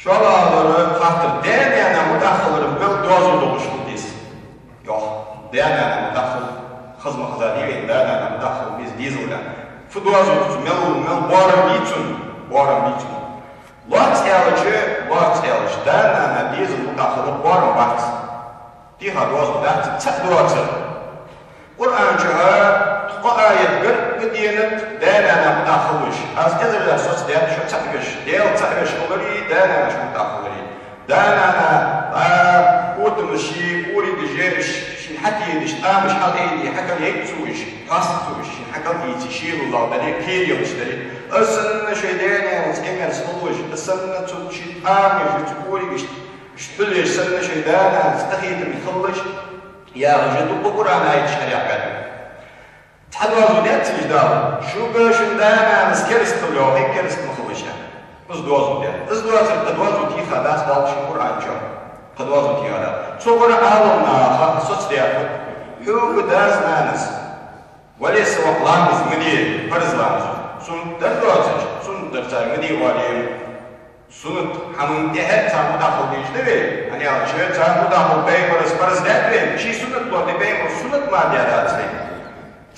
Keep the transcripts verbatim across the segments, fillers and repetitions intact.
ШоллагӀа дола хаттар: даь-наьна мутӀахьа хилар мел доазув долаш хила деза? Йоах, даь-наьна мутӀахьа хила, хоза ма хоза дий вайна, даь-наьна мутӀахьа хила деза, дезал да. Фу доазув да цун, мел, мел боарам бий цун, боарам бий цун? Лоацца аьлча, лоацца аьлча, даь-наьна дезал мутӀахьа хилар боарам бац. Тийха доазув дац, цаӀ доацар. Къуръан чу ткъо аят гаргаденад даь-наьна мутӀахьа хилалаш. Аз эзар даь соцадаьд шо цаӀ веш, Даьла цаӀ веш хилари, даь-наьна мутӀахьа хилари. Даь-наьна, а, котамаш, ший кӀоригаш, шийна хьатӀаийдеш, тӀамаш хьалъайдий, хьакал яйта цо уж, хьоаста цо уж, шийна хьакал ийце, шелал дале, кхералаш дале. Из санна шоай даь-наьнаца эмерза хилалаш, из санна цу ший тӀамашца, цу кӀоригашца, ший хьулешца санна шоай даь-наьнаца къахетаме хилалаш, яхаш дукха Къуръан аяташ хьарехбаьб. Цхьа доазув даьд цигача Дала: шуга шун даь-нанас кераста хила йоахий, кераста ма хилалаш, аьнна. Из доазув даьд. Из доацар, кхы доазув тийха дац Дала ший Къуръан чу. Кхы доазув тийха дац. Цу гӀура Ӏаламнаха соцадаьхад: хьога дас-нанас вале са воккха ламаз ма де, парз ламаз. Суннат дар доацаш, суннат дар цар ма де, оале. Суннат хӀаман тӀехьа царна мутӀахьа хила дезаш да вай, хӀана аьлча царна мутӀахьа хила Пайхамара парз даьд вайна, ший суннат лорадеш Пайхамара суннат мара даь дац вайна.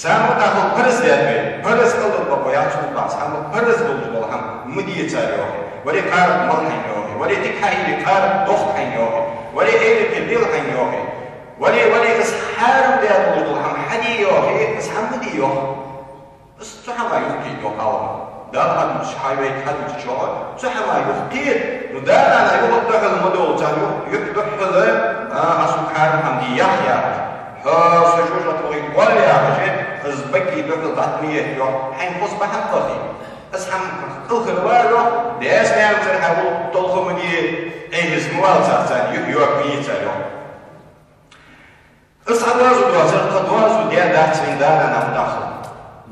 Царна мутӀахьа хила парз даьд вайна, парз хилар бокъо яц, суннат бац, хӀама парз долаш дола хӀама ма де цар йоахий. Вале къаракъ мала хьайна йоахий, вале дика хьаийла къаракъ дохка хьайна йоахий, вале эвлакхе лела хьайна йоахий, вале, вале из хьарам даь долаш дола хӀама хьаде йоахий, из хӀама ма де йоах. Из цу хӀаман юхакхета йоах Ӏаламнаха. Дала хьадувцаш, хьай вайга хьадувцачох, цу хӀаман юхакхета. Ну, даь-нана юха духьала ма довла, царна юха, юха духьала, а, аз хьога хьарам хӀама де яхь яхаш, хьо со жожагӀате вахийта воалл яхаш, из баге духьала дӀатӀа ма етта йоах, хьайна хоза бахьан кхахьийта. Из хӀама кӀалхарвала йоах, даьца-наьнаца хьа гӀулакх толха ма де, Ӏехиза ма вала царца, царна юха йоаг ма е цар йоах. Из цхьа доазув доацар, кхы доазув даь дац вайна даь-нана мутӀахьа хила.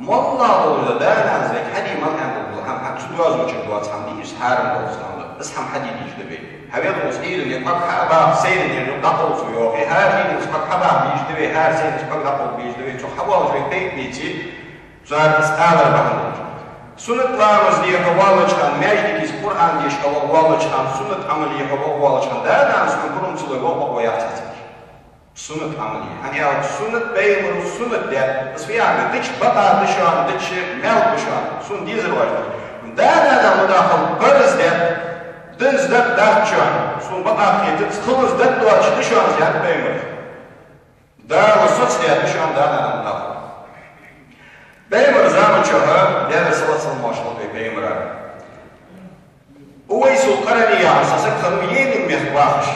МоллагӀа долаш да даь-нанас вайга хьаде мара хьаьнга дола хӀама, хӀанз цу доазув чу доаца хӀама дий, из хьарам долаш хӀама да. Из хӀама хьаде дезаш да вай. Хьавел ва из Ӏуйранна кӀоаг хьа а баха, сайранера дӀакхувса йоахий, хӀара дийнахьа из кӀоаг хьабаха безаш да вай, хӀара сайранера из кӀоаг дӀакхувла безаш да вай, цох хьавоалаш вайна пайда беций, цар из алар бахьан долаш. Суннат ламаз де хьо воаллача хана, маьждиге из Къуръан деша хьо воаллача хана, суннат Ӏамал е хьо воаллача хана, даь-нанас хьона пурам ца лой ваха бокъо яц цигача. Суннат Ӏамал е. ХӀана аьлча суннат Пайхамара суннат даьд. Из фу яхар да? Дича бакъахьа да шоана, дича маьл да шоана. Сона дезар ваш да. Даь-нана мутӀахьа хила парз даьд. Динца дакъа дац шоана. Сона бакъахьа хетац, хиланза дакъа доацаш да шоана, аьннад Пайхамара. Дала соцадаьд шоана даь-нана мутӀахьа хила. Пайхамара заман чухь, Даьла салот-салам хилда вай Пайхамара, Увайсул Къарани яхаш цхьа саг хиннав Йемен мехка вахаш.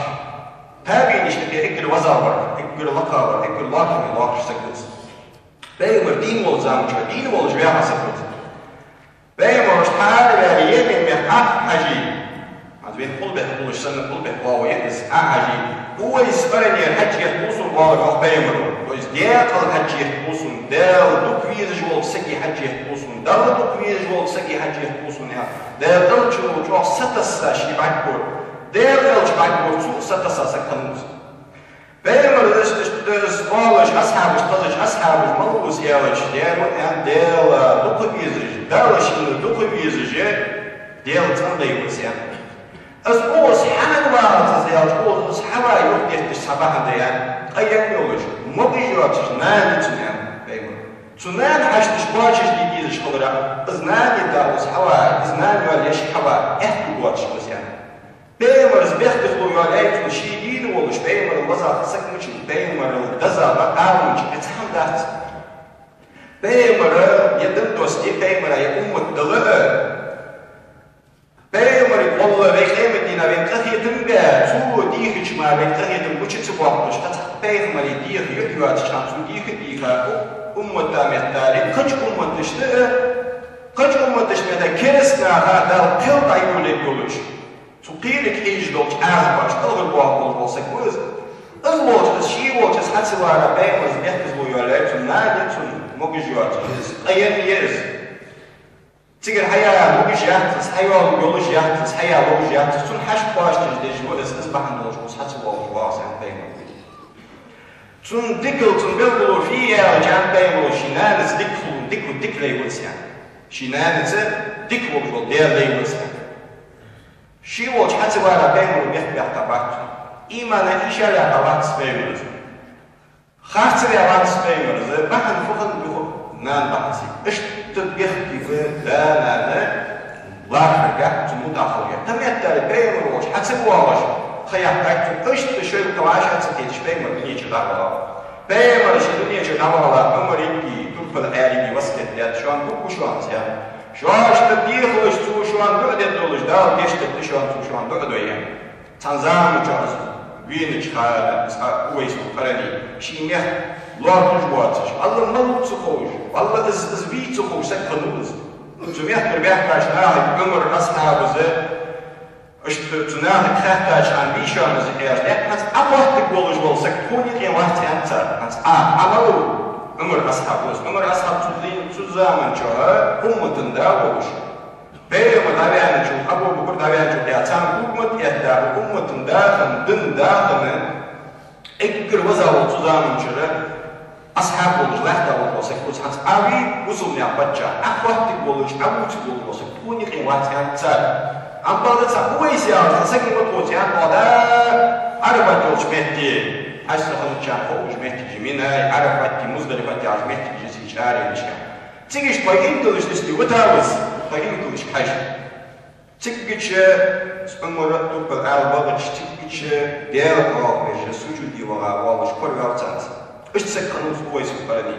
ТабиӀинашта юкъе эггара веза вар, эггара лакха вар, эггара лоархӀаме лоархӀаш саг вар из. Пайхамар дийна волча заман чухь дийна волаш ваьха саг вар из. Пайхамар иштта хьаараваьле Йемен мехка Ӏохьажий. ХӀанз вайна къулбехьа хулаш санна, къулбехьа воагӀа я из, Ӏохьажий. Увайс Къаранера хьаж ехк хул сона, оалар йоах Пайхамара. То есть декъала хьаж ехк хул сона, Даьла дукха везаш волча сага хьаж ехк хул сона, Далла дукха везаш волча сага хьаж ехк хул сона, яхаш. Даьла элчано чӀоагӀа сатесса ший бӀаргагур, Даьла элча бӀаргагур цо а сатесса саг хиннав из. Пайхамара из, из, из оалаш, асхьабашта хезача, асхьабаша малав из аьлча, Даьла, аьннад, Даьла дукха везаш, Далла шийна дукха везаш, Даьла цӀендаь ва из, аьннад. Из укхаза хьанга вагӀа из аьлча, укхаза из хьава юхадетташ цхьа бахьан да, аьннад, къа енна йолаш, могаш йоацаш нана я цун, аьннад Пайхамара. Цу нана хьашташ кхоачашде дезаш хиларах, из нана я укхаза хьава, из нана йоалаеш хьава аьттув боацаш ва из, аьннад. Пайхамара бехказло йоалаяьй цунна, ше дийна волаш, Пайхамарал веза саг мича, Пайхамарал деза ва Ӏаламча, е цхьа хӀама дац. Пайхамара е дин доссаде, Пайхамара е уммат дилла а, Пайхамарга гӀолла вай къематдийнахьа вайна къахетам бе, цо дийхача мара вайна къахетам гуча ца боаккхаш, тха цхьаккха Пайхамара дийха юкъ йоацача хана цо дийха а дийха, уммата метта, кхыча умматашта а, кхыча умматашта метта, кераста наха Дала кхел дӀайолаергйолаш. Цу кхелага хьежаш долча Ӏазапашта кӀалхарбоахаш бола саг ва из. Из волча, из ше волча, из хьа ца вара, Пайхамара бехказло йоалаяьй цунна, нана я цун, могаш йоацаш из, къа енна я из. Цигара хьаяха могаш яц из, хьайоалаяь йолаш яц из, хьаяха ловш яц из, цунна хьашт кхоачашдеш ва из, из бахьан долаш укхаза хьа ца воалаш вагӀа из, аьннад Пайхамара. Цун дикал, цун белгало фу я аьлча, аьннад Пайхамара, ший нанаца дика хул, дика, дика лай ва из, аьннад. Ший нанаца дика волаш вола Даьла лай ва из, аьннад. Ше волча хьа ца вара пайхамара бехк баьккха бац. Имана ийша ваьккха вац пайхамара из. Харцваьккха вац пайхамара из, бахьан фу хиннад, юха нана бахьан сий. Иштта бехке ба да-нана лархӀаргахьа, цун мутӀахьа хиларгахьа. Тха меттала пайхамар волча хьа ца воагӀаш ха яьккхача, иштта шоайла кхы вӀаши ца кхеташ пайхамар дунен чу дӀавахав. Пайхамара ше дунен чу дӀавахалехь Ӏумарагеи Турпал-Ӏаьлиге васкет даьд: шоана хургва шоана из, аьнна. Шоашта дехалаш цо шоана дуӀа дергдолаш, Дала гешт дергда шоана, цо шоана дуӀа дой, аьнна. Цхьан заман чухь из венача хана, из Увайс бин Къарани, ший мехка лоархӀаш воацаш, валлахӀи, малав ца ховш, валлахӀи, из, из вий ца ховш саг хиннав из. Цу мехкара баьхкача нахага Ӏумар асхьабас, иштта цу нахага хаьттача, хӀана вий шоана из аьлча, хӀанз Ӏа хоаттаргволаш вола саг тхона юкъе вац, аьннад цар. ХӀанз Ӏа, Ӏа малав? Ӏумар асхьаб ва из. Ӏумар асхьаб цу дин, цу заман чухь уммата да волаш. Пайхамар дӀаваьнначул, Абу Бакр дӀаваьнначул тӀехьа царна хургмат этта, уммата дахана, дина дахана, эггара веза вола цу заман чура асхьаб волаш лаьтта вола саг ва из. ХӀанз Ӏа вий бусалба наьха паччахь, Ӏа хоаттаргволаш, Ӏа вувцаргволаш вола саг тхона юкъе вац, аьннад цар. Амма бакъда цхьа Увайс яхаш цхьа саг ма вац, аьннад, оаха Ӏарафат йолча метте, хьажцӀа хинначарна ховш моттигаш я Минай, Ӏарафати, Муздалифати яхаш моттигаш я из чӀаренашка. Цига иштта тхоай инкалашта нийсде витав из, тхоай инкалашка хьажа. Цигача Ӏумара Турпал-Ӏаьла багӀача, цигача Даьла къоабалбеш, сужуде ваха волаш, кораваьв царца. Иштта саг хиннав из Увайс бин Къарани.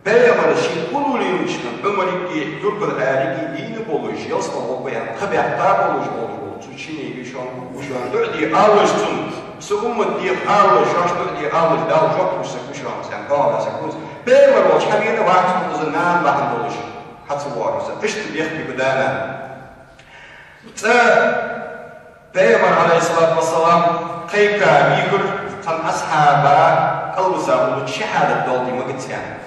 Пайхамара ший уллув-лелача хана Ӏумарагеи Турпал-Ӏаьлагеи дийна болаш, ялсмала гӀоргва аьнна, кхаъ баьккха болаш, болаш вола цу шиннега шоана хургва шоана дуӀа де алалаш цунна, са уммата деха алалаш, шоашта дуӀа де алалаш, Дала жоп луш саг ва шоана, аьнна, догӀа саг ва из. Пайхамар волча хьавена вац хьона из нана бахьан долаш. Хьа ца воагӀаш из, иштта бехке ба да-нана. ЦӀаккха пайхамар, Ӏалайхи ссалату вассалам, кхайка вийхар цхьан асхьаба кӀалбиса хулача шахьадат доаладе магац аьнна.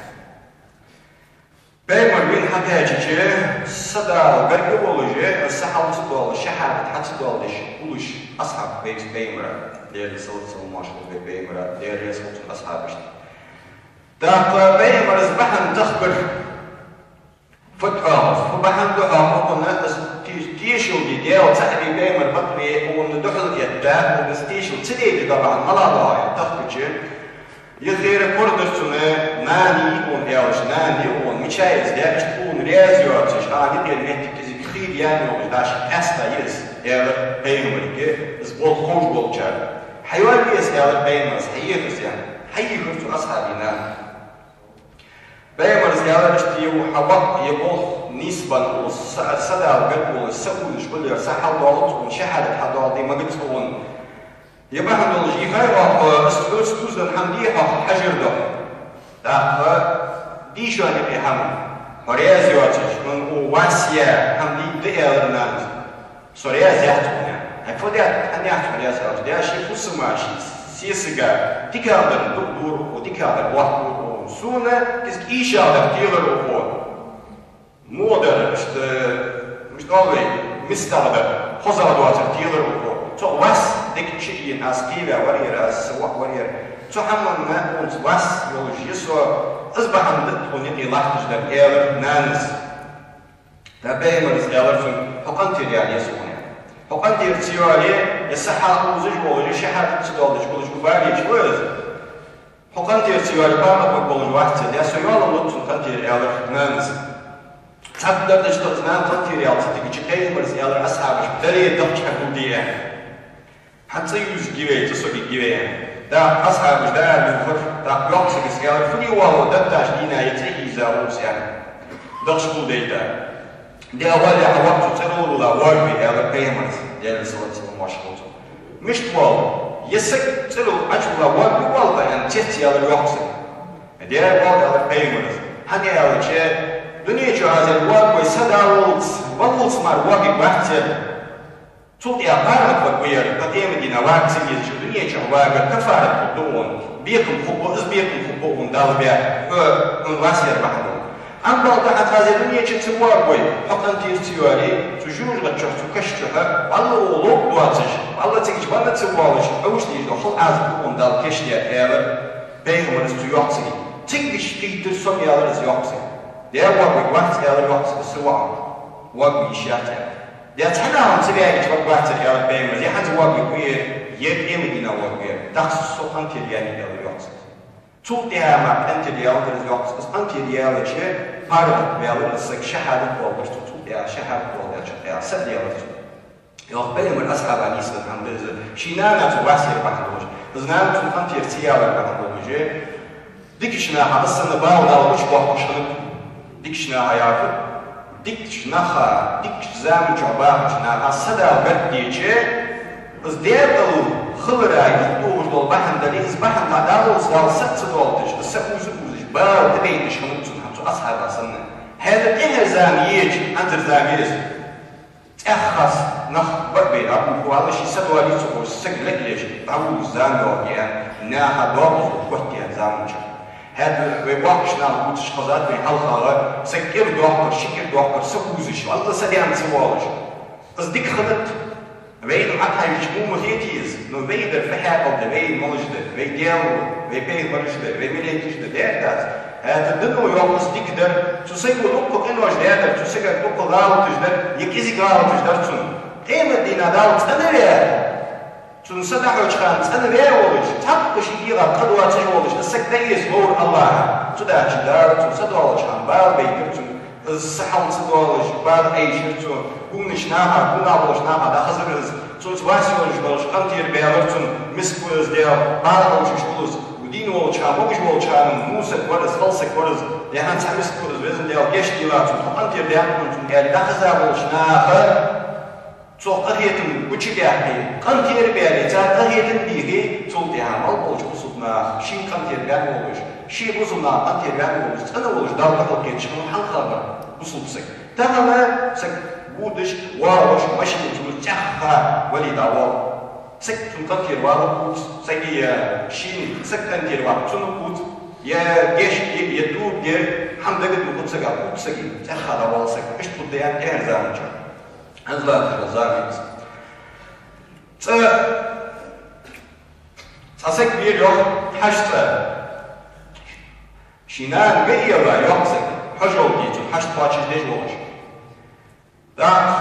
Пайхамар вийна хьакхаьчача, са Дала гарга волаш, са хьал ца доалаш, шахьадат хьа ца доаладеш хулаш асхьаб вайга пайхамара, Даьла салот-салам хилда вай пайхамара, Даьла раьза хилва цунна, асхьабашта. ТӀаккха пайхамара из бахьан тахкар. Фу да хьона, фу бахьан да хьона укхунна из те-, тешал де, Даьла цаӀ ве, пайхамар бакъве, укхунна духьал этта, укхунна из тешал ца дайта да бахьан, малагӀа да хьона, тахкача. Ер хӀара корадар цунна, нана я укхун аьлча, нана я укхун, мича я из, даь, иштта укхунна раьза йоацаш, а, юкъера моттиг кӀезига хийра яьнна йолаш, даш къаьста я из, аьлар пайхамарга, из болх ховш болчар. Хьайоалае из, аьлар пайхамара, хьаеха из, аьнна. Хьаехар цу асхьабий нана. Пайхамара аьлар: иштта ер хьа воӀ, ер болх нийсбенна волаш, са, са Дала гарга волаш, са увзаш хуле, са хьал доаладац укхунна, шахьадат хьа доаладе магац укхунна. Ер бахьан долаш йийхай оаха, аз хьоца дувзаденна хӀама дий хьона, хьажар да хьона. ТӀаккха дий шоана юкъе хӀама, хьо раьза йоацаш, хьона укхо вас яь хӀама дий, да, аьлар нанас. Со раьза яц укхунна. Хьай фу даьд, хӀана яц хьо раьза аьлча, даь-даь, ший фусама, ший сесага дикагӀдар дукха дора укхо, дикагӀдар лоаттадора укхо. Сона кӀезига ийшагӀдар телар укхо. Муха дар, иштта, мишта оал вай, мисдагӀдар, хозагӀа доацар телар укхо. Цох вас дика чу а ена, аз кхеваь вар ер, аз са воӀ вар ер. Цу хӀаманна укхунца вас йолаш я со, из бахьан да тхона юкъе латташ дар, аьлар нанас. ТӀаккха пайхамара аьлар цунга: хьо къинтӀера яла еза хьона. Хьо къинтӀера ца йоале, ер са хьал увзаш волаш, шахьадат ца доаладеш волаш гулбалийча, ва из. Хьо къинтӀера ца йоале, паргӀата болаш вац ер, даь, со йоалалу цунна къинтӀера, аьлар нанас. Цхьаккха дар деш да из нана къинтӀера яла ца дигача, пайхамара аьлар асхьабашка: дале, дахча хьагулде, аьнна. Хьа цӀи ювзаргья вай, цӀи согийргья вай, аьнна. ТӀаккха асхьабаш дӀаара ювхар, тӀаккха йоккха саго аьлар: фу де воалл хьо, датташ дийнахьа ер цӀи хьийза ва из, аьнна. Дахча хьагулдайта. Даь, валлахӀи, хьа воӀ цу цӀерал воагӀаргва, аьлар пайхамара, Даьла салот-салам хилда цунна. Мишта воалл? Ер саг цӀерал Ӏочувилла воагӀаргва оалл хьо, аьнна, цецъяьлар йоккха саго. Даь, воалл, аьлар пайхамара. ХӀана аьлча, дунен чу аз ер воагӀаргвий, са Дала валлалца, валлалца мара воагӀаргвац ер. Цул тӀехьа паргӀата варгва ер, къемата дийнахьа вага ца везача, дунен чу вагар каффарат хургда укхунна. Бекхам хургба, из бекхам хургба укхунна Дала баь, хьо, хьона вас яр бахьан долаш. Амма бакъда хьа аз ер дунен чу ца воагӀаргвий, хьо къинтӀера ца йоале, цу жожагӀате чу, цу каша чу, валлахӀи, укхо ловш доацаш, валлахӀи, цига чу бана ца воалаш, Ӏовшалуш дола хала Ӏазап укхунна Дала кийчдаьд, аьлар пайхамара цу йоккха саго. Цигга кхийттар, сомаяьлар из йоккха саг. Даь, воагӀаргвац, аьлар йоккха саго са воӀа. ВоагӀа йиш яц, аьлар. Е цхьаннахьа ца ваьлча варгвацар, аьлар пайхамара, е хӀанз воагӀе, е, е къематдийнахьа воагӀе, тахса со къинтӀера яьннай, аьлар, йоах цо. Цул тӀехьагӀа ма къинтӀера ялар из, йоах цо, из къинтӀера яьлча, паргӀата ваьлар из саг, шахӀадат доаладир цо, цул тӀехьагӀа шахӀадат доаладаьчул тӀехьагӀа са а даьлар цо. Йоах пайхамара асхьабаша, нийсса хӀама да из, ший нана цо ваьсса яр бахьан долаш, из нана цун къинтӀера ца ялар бахьан долаш, дикача наха из санна бала Дала гучабоаккхаш хиннаб. Дикача наха яхар, дикача наха, дикача заман чу бахача наха са Дала гаргадеча, из декъала хилара юхадоагӀаш дола бахьан дале, из бахьан дӀадаллалца Дала са а ца доалийташ, из са уза а узаш, бала тӀабайташ хиннаб цун, хӀанз цу асхьаба санна. ХӀаьта тӀехьара зама еча, хӀанзара зама я из. ЦӀаьхха нах ба а бай, Абу Хурайра ший са доалий ца ховш, саг лаьтташ, дӀавугаш зама йоагӀа, наха доакъазло хӀоттаяь заман чу. ХӀаьта вай боккхийча наха дувцаш хезад вайна хьалхагӀа, саг кӀира доахкар, ши кӀира доахкар, са узаш, валлахӀи, са даьнна ца воалаш. Из дика хиннад. Вайна Ӏохайшача, муха ма хетий из, но вай дар фу хьаькъал да, вайна малаш да, вай Даьла ва, вай пайхамараш да, вай малейкаш да, дера дац. ХӀаьта дано йоах из дика дар, цу саго дукха къинош даьдар, цу сагага дукха гӀалаташ дар, е кӀезига гӀалаташ дар цун. Къематдийнахьа Дала цӀенве, цун са дӀахьоча хана цӀенве волаш, цхьаккха ший дегӀа къа доацаш волаш, из саг дӀаэца ловр АллахӀа. Цудухьа Дала цун са доалача хана бала байтар цунна. Из са хьал ца доалаш, бала айшар цо, гулнача наха, гунахь болча наха дӀахазар из, цунца вас йолаш долаш къинтӀера баьлар цунна, миска ва из, Даьла, бала болаш хул из, дийна волча хана, могаш волча хана, во саг вар из, хала саг вар из, е хӀанз цхьа миска ва из, Веза Даьла, гешт делахь цунна, тхо къинтӀера даьд хьона цунна, аьле, дӀахаза болча наха цох къахетам гучадаьккхе, къинтӀера баьле, цар къахетам бийхе, цул тӀехьагӀа мел болча бусалба наха шийна къинтӀера баьнна волаш, ший бусалба наха къинтӀера баьнна волаш, цӀена волаш, Далла духьал кхеташ хиннав хьалхагӀа бар бусалба саг. Тахан саг водаш, воалаш, машина чу цӀаьхха вале дӀавоал. Саг цунна къинтӀера вала кхувц, сага е шийна саг къинтӀера ваккха цунна кхувц, е гешт де, е тоба де, хӀама дага духуц сага, кхувц сага, цӀаьхха дӀавоал саг. Иштта хургда аьнна тӀехьара заман чу. ХӀанз латташ дола зама я из. Цкъа цхьа саг вера, йоах, хьажцӀа. Ший нана га а елла, йоах, саг хьажол де, цун хьашт кхоачашдеш волаш. ТӀаккха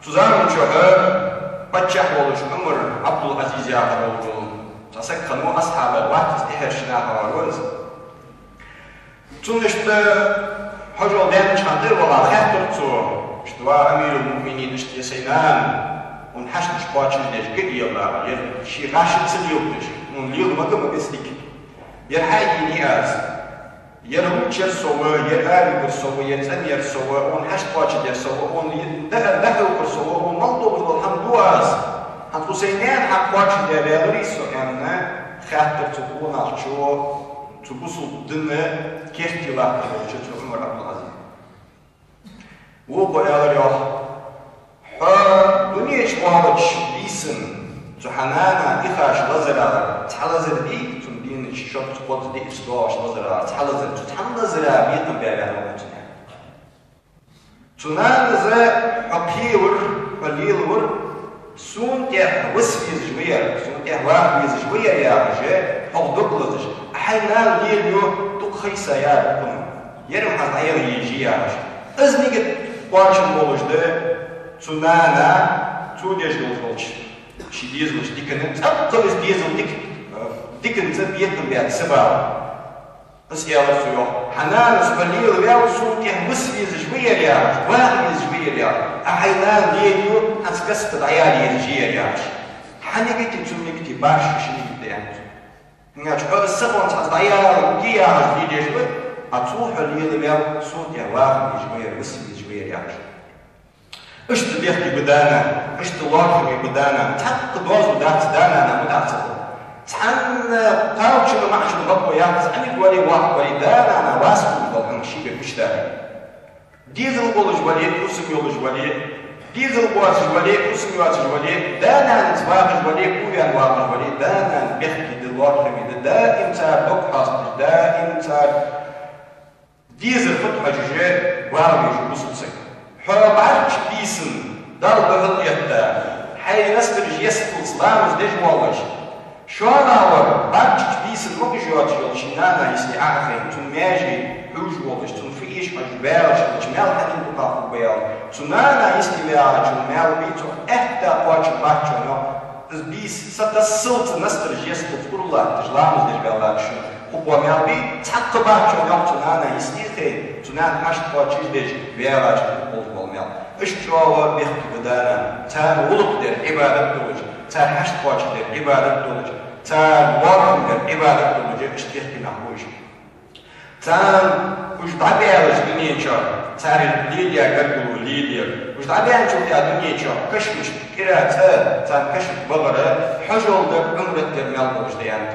цу заман чухь паччахь волаш Ӏумар Ӏабдул-Ӏазиз яхаш волча цхьа саг хиннав, асхьабех вац из, тӀехьарча нахах вар из. Цунна иштта хьажол даьннача хана тӀера ваха хаьттар цо, иштта: «Ва Амирул-муъминин, иштта ер сай нана, хьона хьашташ кхоачашдеш га а елла, ер ший гӀаш ца лелдеш, хьона лела мага-мага сдик. Ер хьаийна аз. Ер гӀулча яр со ва, ер аравигар со ва, ер цӀенъяр со ва, хьона хьашт кхоачашдер со ва, хьона дӀа-, дӀахьокхар со ва, хьона мел долаш дола хӀама ду аз. ХӀанз цу сай наьна хьакъ кхоачашдаь ваьларий со?» — аьнна, хаьттар цу къонахчо, цу бусалба дина керте латташ волча цу Ӏумар Ӏабдул-Ӏазиза. Вокхо аьлар, йоах: «Хьо дунен чу воалача бийсан цу хьа нана ихаш лазарах цхьа лазар дий, цун дийнача шортта-кхозза диъ-ийс доагӀаш лазарах цхьа лазар, цу цхьан лазарах бекхам баь ваьннав хьо, цу нана. Цу нанас хьо кхевар, хьо лелавар, сона тӀехьа виса везаш ва ер, сона тӀехьа ваха везаш ва ер яхаш, хьох дог лазаш, Ӏа хьай нана лелайо, дукха хайса яр укхунна. Ер-м хӀанз дӀаяла езаш я яхаш». Из нигат кхоачам болаш да цу нана, цо деш долаш долча ший дезалашта диканна, цӀаккха из дезал дика, диканца бекхам баьнна ца бала. Из аьлар цо, йоах: «Хьа нанас хьо лелаваьв, сона тӀехьа виса везаш ва ер яхаш, ваха везаш ва ер яхаш. Ӏа хьай нана лелайо, хӀанз каста дӀаяла езаш я ер яхаш. Хьа нигати цун нигати башха ши нигат да», — аьннад цо. «ХӀана аьлча хьо из сахонца хӀанз дӀаяла еза яхаш дийдеш ва, а цо хьо лелаваьв, сона тӀехьа ваха везаш ва ер, виса везаш ва ер яхаш». Иштта бехке ба да-нана, иштта лоархӀаме ба да-нана, цхьаккха доазув дац да-нана мутӀахьа ца хилар. Цхьанне кхалчунна, маӀачунна бакъо яц, зӀамига вале, воккха вале, да-нана вас хулаш дола хӀама ший бе гучадар. Дезал болаш вале, фусам йолаш вале, дезал боацаш вале, фусам йоацаш вале, да-нанас вахаш вале, кхувен вахаш вале, да-нана бехке да, лоархӀаме да, даим цар дог хьоасташ, даим цар дезар фуд хьожаш, вала везаш ва бусалба саг. Хьо бӀарчча бийсан Далла духьал а этта, хьай настараш есталца ламаз деш воаллаш, шоллагӀвар бӀарчча бийсан могаш йоацаш йола ший нана, если Ӏа а хайна, цун маьже, хьувш волаш, цунна фу эш хьожаш ваьгӀача, маьл хьанна дукха хургба аьлча, цу нана йисте ваьгӀачун маьл бий цох аьтта кхоачам бац шоана, йоах. Из бийса сатассалца настараш есталца ура латташ, ламаз деш ваьлча шоана хургбола маьл бий, цхьаккха бац шоана, йоах, цу нана йисте хье, цу нана хьашт кхоачашдеш ваьгӀача хургбола маьл. Иштта чӀоагӀа бехке ба да-нана. Царна гӀулакх дар Ӏибадат долаш, цар хьашт кхоачашдар Ӏибадат долаш, царна лоархӀам дар Ӏибадат долаш, иштта бехке нах ба уж. Царна уж дӀабаьлча дунен чу, цар лелаяь гаргало лелаер, уж дӀабаьнначул тӀехьагӀа дунен чу кашамашта кӀира цӀа, царна кашамашта багӀар, хьажол дар, Ӏумрат дар маьл болаш да, аьннад.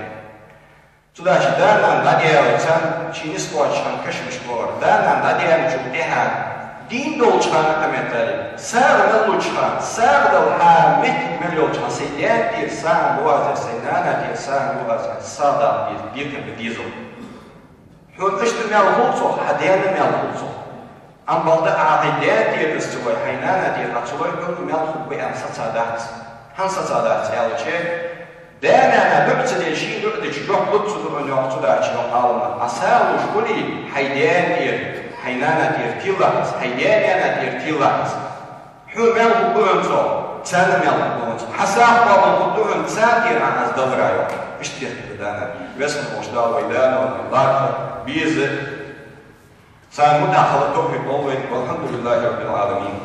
Цудухьа да-нана дӀадаьлча, царна ший низ кхоачаш хинна кашамашта багӀар, да-нана дӀадаьнначул тӀехьагӀа дийна долча хана, къамаьл дале, сагӀа мел луча хана, сагӀа дала хьа моттиг мел йолча хана, сай даьна тӀера сагӀа лу аз, сай нана тӀера сагӀа лу аз, сагӀа даккха деза, декхар ма дезалда. Хьона иштта маьл хул цох, хьа даьна маьл хул цох. Амма бакъда Ӏа хьай даьна тӀера из ца лой, хьай нана тӀера Ӏа ца лой, хьона маьл хургба аьнна сацадац. ХӀана сацадац аьлча, да-нана дуӀа ца деш, ший дуӀа дича жоп лу цу дуӀан, йоах, цудухьа, йоах Ӏаламнаха. Ӏа сагӀа луш хуле хьай даьна тӀера, хьай нана тӀера телахь из, хьай даь-наьна тӀера телахь из. Хьона маьл хургба хьона цох, царна маьл хургба хьона цох. Хьа сагӀа къоабал хургда хьона царна тӀера Ӏа из далара, йоах. Иштта бехке ба да-нана. Веза хинна волча Дала вай да-нана лархӀа, беза, царна мутӀахьа хила товфикъ лолда вайна. والحمد لله رب العالمين.